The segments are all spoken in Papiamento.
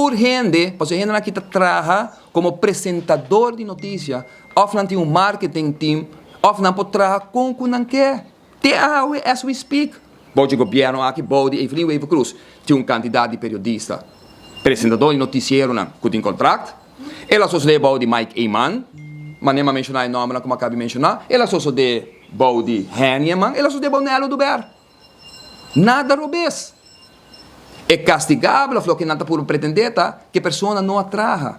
Tur hende, pasobra e hendenan aki ta traha komo presentador di notisia òf nan tin un marketing team òf nan por traha kon ku nan ke. Te awe as we speak, bou dje gobièrnu aki, bou di Evelyn Wever-Croes, tin un kantidat di periodista, presentador di notisieronan ku tin kontrakt. El a sosodé bou di Mike Eman, manera mi a menshoná e nòmbernan ku mi a kaba di menshoná. El a sosodé bou di Henny Eman, el a sosodé bou Nelo Oduber. Nada robes. E kastigabel òf loke nan ta puru pretendé ta ku e persona no a traha.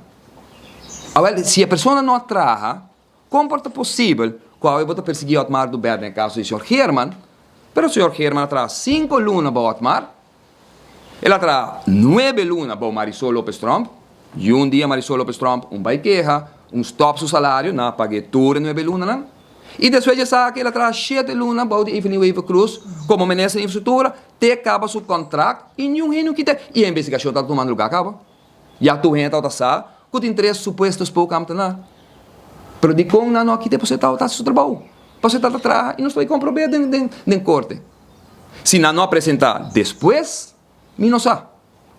Awèl, si e persona no a traha, Kon por ta posibel ku awe bo ta persiguí Otmar Dubert den e kaso di señor Geerman, pero señor Geerman a traha sinku luna bou Otmar, el a traha nuebe luna bou Marisol Lopez Tromp, i un dia Marisol Lopez Tromp un bai keha, un stòp su salario, nan a pag'é tur e nuebe lunanan, i despues di esaki el a traha shete luna bou di Evelyn Wever-Croes komo minister di Infrastruktura te kaba su kontrakt i niun hende no kita i e investigashon ta tumando lugá kaba. Ya tur hende tabata sa ku tin tres supuesto spookambtenaar. Pero dikon nan no a kita pasobra e tabata hasi su trabou? Pasobra e tabata traha i nos por komprob'é den korte. Si nan no a presentá despues, mi no sa.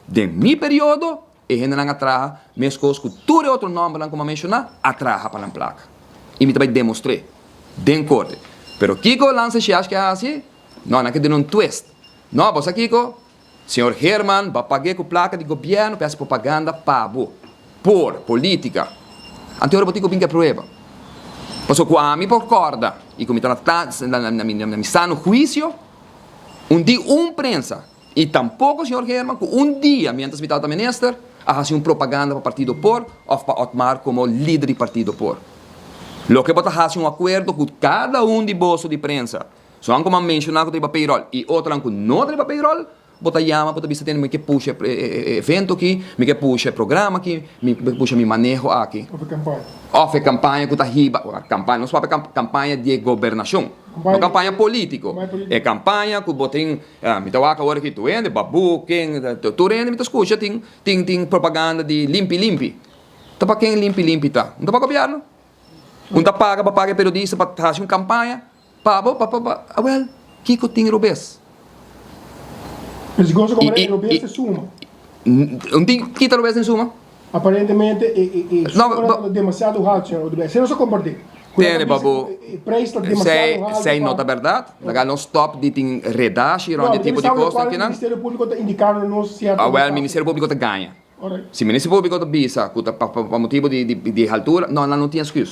Den mi periodo e hendenan a traha meskos ku tur e otro nòmbernan ku mi a menshoná a traha pa nan plaka. I mi ta bai demostr'é den korte. Pero kiko Lanse Shiash ke a hasi? No, nan ke duna un twist. No, bo sa kiko? Señor Herman, bo a pag'é ku plaka di gobièrnu pa e hasi propaganda pa bo. Por polítika. Anto ora bo tin ku bin ku e prueba. Pasobra ku ami por kòrda i ku mi ta na mi sano huisio, un di un prensa i tampoko señor Herman ku un dia miéntras mi tabata minister a hasi un propaganda pa partido por òf pa Otmar komo lider di partido por. Loke bo ta hasi un akuerdo ku kada un di boso di prensa. Sonan ku mi a menshoná ku ta riba payroll i otronan ku no ta riba payroll, bo ta yama, bo ta bisa tende mi ke pusha e evento aki, mi ke pusha e programa aki, mi ke pusha mi maneho aki. Of e kampaña. Of e kampaña ku ta hiba, kampaña, nos papia kampaña di e gobernashon, no kampaña polítiko. E kampaña ku bo tin, mi ta wak awor aki tur hende, Babu, ken, tur hende mi ta skucha tin tin propaganda di limpi limpi. Ta pa ken limpi limpi ta? No ta pa gobièrnu. Un ta paga pa paga e periodista pa hasi un kampaña. Pa bo, pa pa pa, awel, kiko tin robes? Pero si goso como e robes ta suma. Un tin kita robes den suma? Aparentemente e e suma ta demasiado halto, señor Oduber. Esei no sa comparti. Tene pa bo, E prijs ta demasiado halto. Esei no ta berdad. Laga nos stop di tin redashi rond di tipo di cosnan kinan. Ministerio Publico ta indicando nos cierto. Awel, Ministerio Publico ta gaña. Si Ministerio Publico ta bisa cu ta pa motibo di haltura, no, nan no tin excuse.